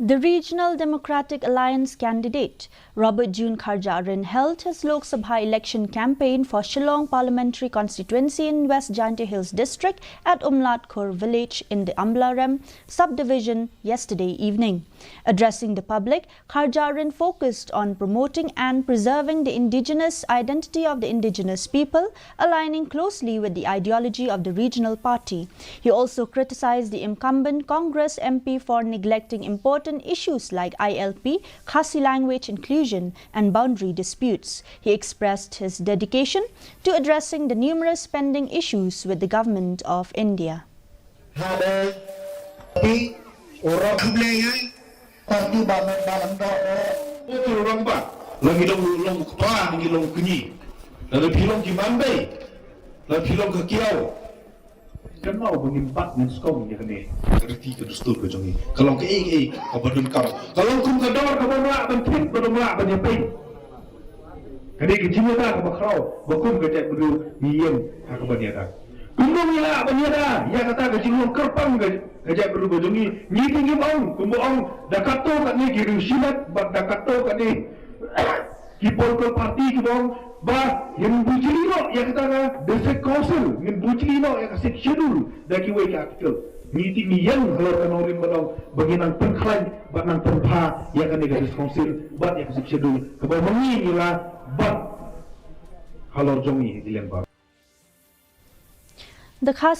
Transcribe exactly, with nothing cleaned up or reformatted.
The Regional Democratic Alliance candidate, Robert June Kharjahrin, held his Lok Sabha election campaign for Shillong Parliamentary Constituency in West Jaintia Hills District at Umladkhor village in the Amlarem subdivision yesterday evening. Addressing the public, Kharjahrin focused on promoting and preserving the indigenous identity of the indigenous people, aligning closely with the ideology of the regional party. He also criticized the incumbent Congress M P for neglecting important issues like I L P, Khasi language inclusion, and boundary disputes. He expressed his dedication to addressing the numerous pending issues with the Government of India. Hada pi orang khublei ai parti ba ba lam do. Oti orang ba lagi long long kpa lagi long kunyi. Lagi pilong ki mandai. Lagi pilong ke kiau. Kan mau bangin bat ngan skong ya kene. Riti ke dustur ke jongi. Kalau ke eh eh kau badun kau. Kalau kum kador kau bawa ban trip kau bawa ban nyepeng. Kane ka jingïada kaba khraw ba kum ka jaitbynriew ngi ïeng ha kaba ïada. Kumno ngi lah ban ïada ïa kata ka jinglong kyrpang ka ka jaitbynriew ba jong ngi. Ngi te ngim ong kumba ong da katto katne ki riew shimet bad da katto katne ki political party kiba ong ba ngin bujli noh ïa kata ka District Council, ngin bujli noh ïa ka Sixth Schedule da kiwei ki article. Ngi te ngi ïeng halor ka nongrim ba dang ba ngin nang pynkhlaiñ bad nang pynpha ïa kane ka District Council bad ïa ka Sixth Schedule kaba ma ngi ngi la bad halor jong ngi ki liang ba. The Khasi